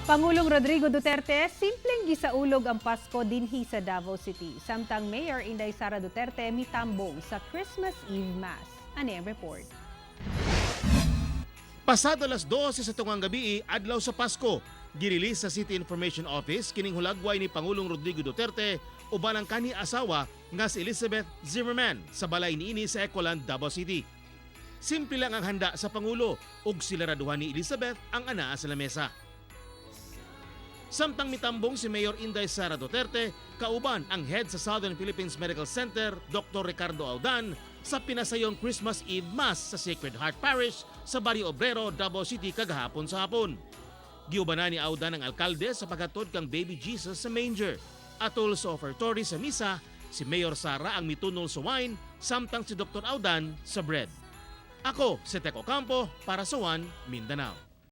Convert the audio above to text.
Pangulong Rodrigo Duterte simpleng gisaulog ang Pasko dinhi sa Davao City. Samtang Mayor Inday Sara Duterte mitambong sa Christmas Eve Mass. Ani ang report. Pasado alas 12 sa tungang gabi, adlaw sa Pasko, girelease sa City Information Office kining hulagway ni Pangulong Rodrigo Duterte uban ang kanhi asawa nga si Elizabeth Zimmerman sa balay niini sa Ecoland, Davao City. Simple lang ang handa sa Pangulo ug silaraduhan ni Elizabeth ang anaa sa lamesa. Samtang mitambong si Mayor Inday Sara Duterte, kauban ang head sa Southern Philippines Medical Center, Dr. Ricardo Audan, sa pinasayong Christmas Eve Mass sa Sacred Heart Parish sa Barrio Obrero, Davao City kagahapon sa hapon. Giubanan ni Audan ang alkalde sa paghatod kang Baby Jesus sa manger. Atol sa offertory sa misa, si Mayor Sara ang mitunol sa wine, samtang si Dr. Audan sa bread. Ako, si Teko Campo, para sa One Mindanao.